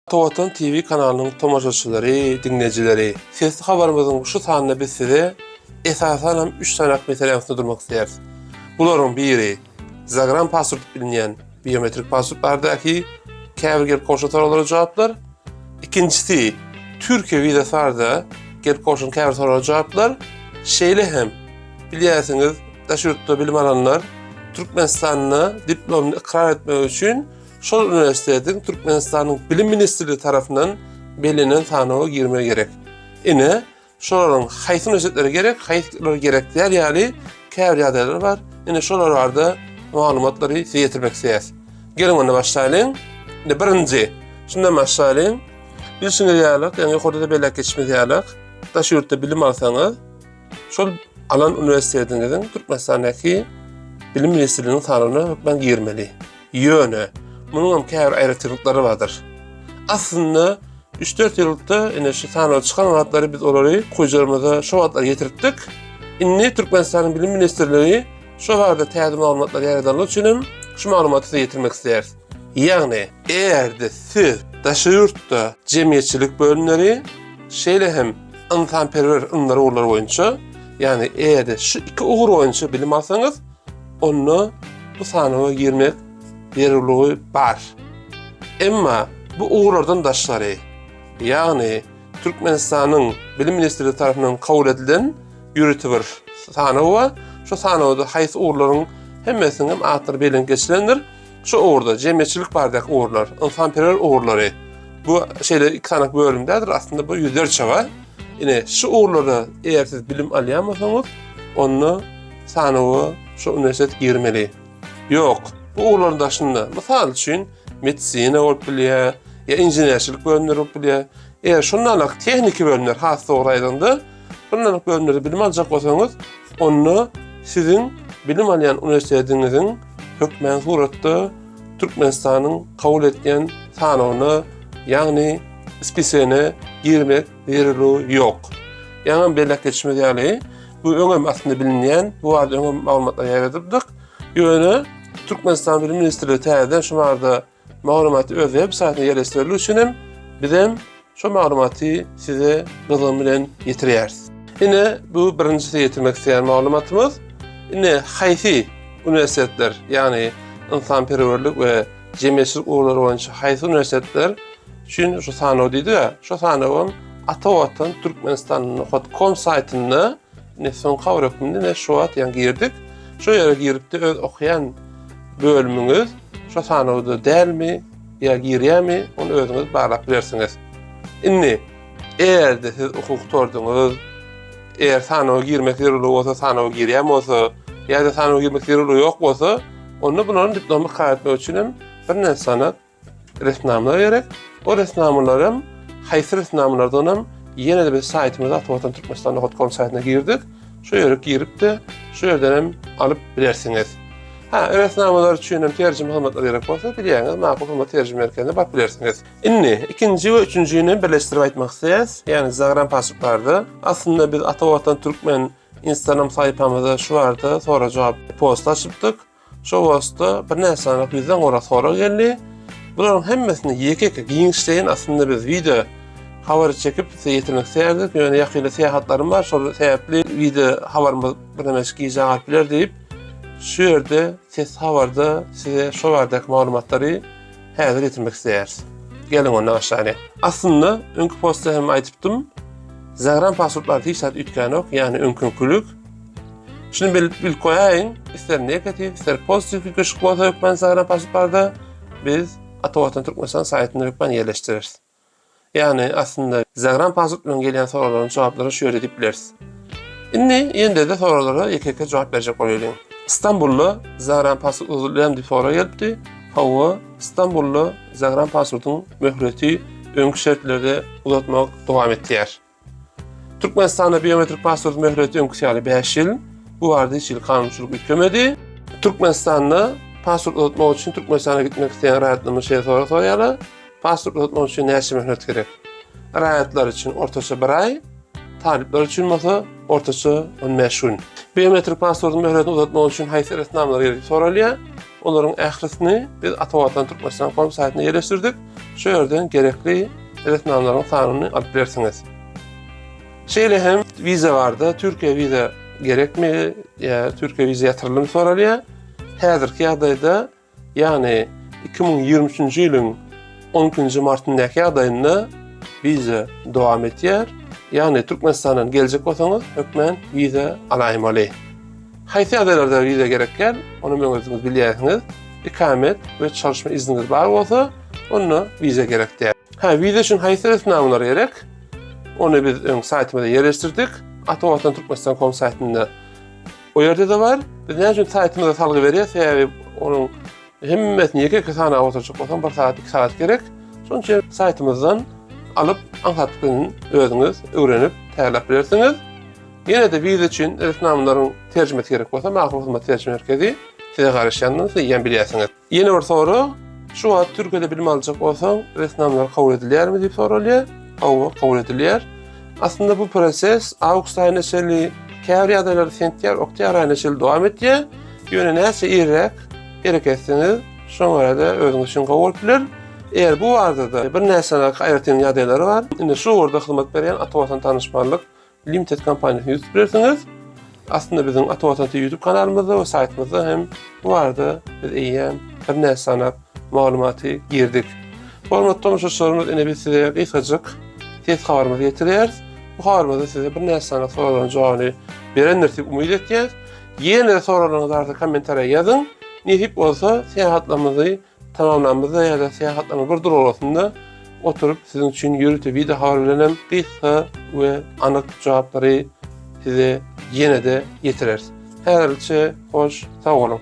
Ata Watan TV kanalynyň tomaşaçylary, diňleýjileri! Sesli habarymyzyň şu sanynda biz size esasan hem 3 sany meseläniň üstünde durmak isleýäris. Bularyň biri zagran pasport diýip bilinýän biometrik pasport baradaky käbir gelip gowşan soraglara jogaplar. Ikinjisi Türkiýe wizasy barada gelip gowşan käbir soraglara jogaplar. Şeýle hem bilýärsiňiz, daş ýurtda bilim alanlar Türkmenistanda diplomyny ykrar etmek üçin Şol uniwersitetiň Türkmenistanyň Bilim ministrligi tarapyndan bellenen sanawa girmegi gerek. Ine, şolaryň haýsy uniwersitetlere gerek, haýsylary gerek däl ýaly käbir ýagdaýlar bar. Ine, şolar barada maglumatlary size ýetirmek isleýäris. Geliň onda başlaýlyň. Indi birinji, şundan başlaýlyň. Bilşiňiz ýaly, ýagny ýokarda-da belläp geçişimiz ýaly, daş ýurtda bilim alsaňyz, Şol alan uniwersitetiňiziň Türkmenistandaky Bilim ministrliginiň sanawyna hökman girmeli. Ýöne munuň hem käbir aýratynlyklary bardyr. Aslynda 3-4 ýyllykda ine şu sanaw çykan wagtlary biz olary okyjylarymyza şo wagtlar ýetiripdik. Indi Türkmenistanyň Bilim ministrligi şo barada täze maglumatlar ýaýradanlygy üçin hem şu maglumaty size ýetirmek isleýäris. Ýagny, eger-de siz daşary ýurtda jemgyýetçilik bölümleri, şeýle hem ynsanperwer ylymlar ugurlary boýunça, ýagny eger-de şu iki ugur boýunça bilim alsaňyz, onda bu sanawa girmek zerurlygy bar. Emma bu ugurlardan daşgary, ýagny Türkmenistanyň Bilim ministrligi tarapyndan kabul edilen ýörite bir sanaw bar. Şu sanawda haýsy ugurlaryň hemmesiniň hem atlary bellenip geçilendir. Şu ugurda jemgyýetçilik baradaky ugurlar, ynsanperwer ugurlary bu şeýle iki sany bölüm däldir, aslynda bu ýüzlerçe bar. Ine şu ugurlarda eger siz bilim alýan bolsaňyz, onda sanawa şu uniwersitet girmeli. Ýok, bu ugurlaryň daşynda, mysal üçin, medisina bolup bilýär, ýa inženerçilik bölümleri bolup bilýär. Eger şundan tehniki bölümler has dogry aýdanda, şundan bölümlerde bilim aljak bolsaňyz, onda siziň bilim alýan uniwersitetiňiziň hökmany suratda Türkmenistanyň kabul etýän sanawyna, ýagny spisegine girmek zerurlygy ýok. Ýaňam belläp geçişimiz ýaly, bu öňem aslynda bilinýän, bu barada öňem maglumatlar ýaýradypdyk. Ýöne Türkmenistan Bilim ministrligi täzeden şu barada Maglumaty öz web saýtyna ýerleşdireli üçin hem bizem şo maglumaty size gyzgyn bilen ýetirýäris. Ine bu birinji size ýetirmek isleýän maglumatymyz. Ine haýsy uniwersitetler, ýagny ynsanperwerlik we jemgyýetçilik ugurlary boýunça haýsy uniwersitetler üçin şu sanaw diýdik-ä, şo sanawam Ata Watan Türkmenistan com saýtynda Ine soňky habar hökmünde ine şu wagt ýaňy girdik. Şu ýere giripde öz okaýan bölümiňiz şu sanawda dälmi ýa girýärmi, ony özüňiz barlap bilersiňiz. Indi eger-de siz okuw gutardyňyz, eger sanawa girmek zerurlygy bolsa, sanawa girýän bolsa, ýa-da sanawa girmek zerurlygy ýok bolsa, onda bularyň diplomy ykrar etmek üçin hem birnäçe sanat resminamalar gerek. O resminamalaram haýsy resminamalardanam ýene-de biz saýtymyza atavatanturkmenistan.com saýtyna girdik. Şu ýere girip-de, şu ýerden hem alyp bilersiňiz. Ha, resminamalar üçin hem terjime hyzmatlary gerek bolsa, bilýäňiz, makul hyzmat terjime merkezine baryp bilersiňiz. Indi ikinji we üçünjini birleşdirip aýtmak isleýäs. Ýagny zagran pasportlarda aslynda biz Ata Watan Türkmen Instagram saýpamyzda şu barada sorag-jogap post açypdyk. Şo wagtda birnäçe sany ýüzden gowrak sorag geldi. Bularyň hemmesini ýeke-ýeke giňişleýin aslynda biz wideo habary çekip size ýetirmek isleýärdik. Ýöne ýakynda syýahatlarym bar, şol sebäpli wideo habarymyz birneme gijä galyp biler diýip, şu ýerde ses habarda size şo baradaky maglumatlary häzir ýetirmek isleýäris. Geliň onda başlaýlyň. Aslynda öňki postda hem aýdypdym. Zagran pasportlar hiç zat üýtgänok, ýagny öňküňkilik. Şuny bilip bilip goýaýyň, ister negatiw, ister pozitiw üýtgeşik bolsa hökman Instagram pasportlarda biz Ata Watan Türkmenistan saýtynda hökman ýerleşdireris. Ýagny aslynda Instagram pasport bilen gelýän soraglaryň jogaplary şu ýerde diýip bileris. Indi ýene-de soraglara ýeke-ýeke jogap berjek bolaýlyň. Istanbulda Instagram pasport uzadylýarmy diýip sorag gelipdi. Hawa, Istanbulda Instagram pasportyň möhleti öňki şertlerde uzatmak dowam etýär. Türkmenistanda biometrik pasport möhleti öňküsi ýaly 5 ýyl. Bu barada hiç hili kanunçylyk üýtgemedi. Türkmenistanda pasport uzatmak üçin Türkmenistana gitmek isleýän raýatlarymyz şeýle sorag soraýarlar. Pasport uzatmak üçin näçe möhlet gerek? Raýatlar üçin ortaça 1 aý, talyplar üçin bolsa ortaça 15 gün. Biometrik pasportyň möhletini uzatmak üçin haýsy resminamalar gerek diýip soralýar. Olaryň ählisini biz Atavatan Türkmenistan com saýtynda ýerleşdirdik. Şu ýerden gerekli resminamalaryň sanyny alyp bilersiňiz. Şeýle hem wiza barda Türkiýe wiza gerekmi ýa Türkiýe wiza ýatyryldymy soralýar. Häzirki ýagdaýda, ýagny 2023-nji ýylyň 12-nji martyndaky ýagdaýynda wiza dowam etýär. Ýagny Türkmenistandan geljek bolsaňyz, hökmän wiza alaýmaly. Haýsy ýagdaýlarda wiza gerek däl, ony öň özüňiz bilýärsiňiz. Ikamet we çalyşma izniňiz bar bolsa, onda wiza gerek däl. Hä, wiza üçin haýsy resminamalar gerek? Ony biz öň saýtymyzda ýerleşdirdik. Ata Watan Türkmenistan com saýtynda o ýerde-de bar. Biz näme üçin saýtymyzda salgy berýäs? Sebäbi onuň hemmesini ýeke-ýeke sanap oturjak bolsaň, bir sagat, iki sagat gerek. Şonuň üçin saýtymyzdan alyp, aňsatlyk bilen özüňiz öwrenip, taýýarlap bilersiňiz. Ýene-de wiza üçin resminamalaryň terjimesi gerek bolsa, Makul Hyzmat terjime merkezi size garaşýandygyny siz eýýäm bilýärsiňiz. Ýene bir sorag, şu wagt Türkiýede bilim aljak bolsaň, resminamalar kabul edilýärmi diýip soralýar. Hawa, kabul edilýär. Aslynda bu proses awgust aýyna çenli, käbir ýagdaýlarda sentýabr, oktýabr aýyna çenli dowam edýär. Ýöne näçe irräk hereket etseňiz, şoňa görä-de özüňiz üçin gowy bolup biler. Eger bu barada-da birnäçe aýratyn ýagdaýlary bar. Indi şu ugurda hyzmat berýän Ata Watan tanyşmanlyk Limited kompaniýasyny ýüz tutup bilersiňiz. Aslynda biziň Ata Watan TV YouTube kanalymyzda we saýtymyzda hem bu barada biz eýýäm birnäçe sanap maglumaty girdik. Hormatly tomaşaçylarymyz, ine biz size gysgajyk ses habarymyzy ýetirýäris. Bu habarymyzda size birnäçe sanap soraglaryň jogabyny berendir diýip umyt etýäris. Ýene-de soraglaryňyz barsa kommentariýa ýazyň. Nesip bolsa syýahatlarymyzy Tamamlanmyzda ýa-da syýahatlaryň bir duralgasynda oturyp siziň üçin ýörite wideo habar bilen hem gysga we anyk jogaplary size ýene-de ýetireris. Häzirlikçe hoş sag boluň.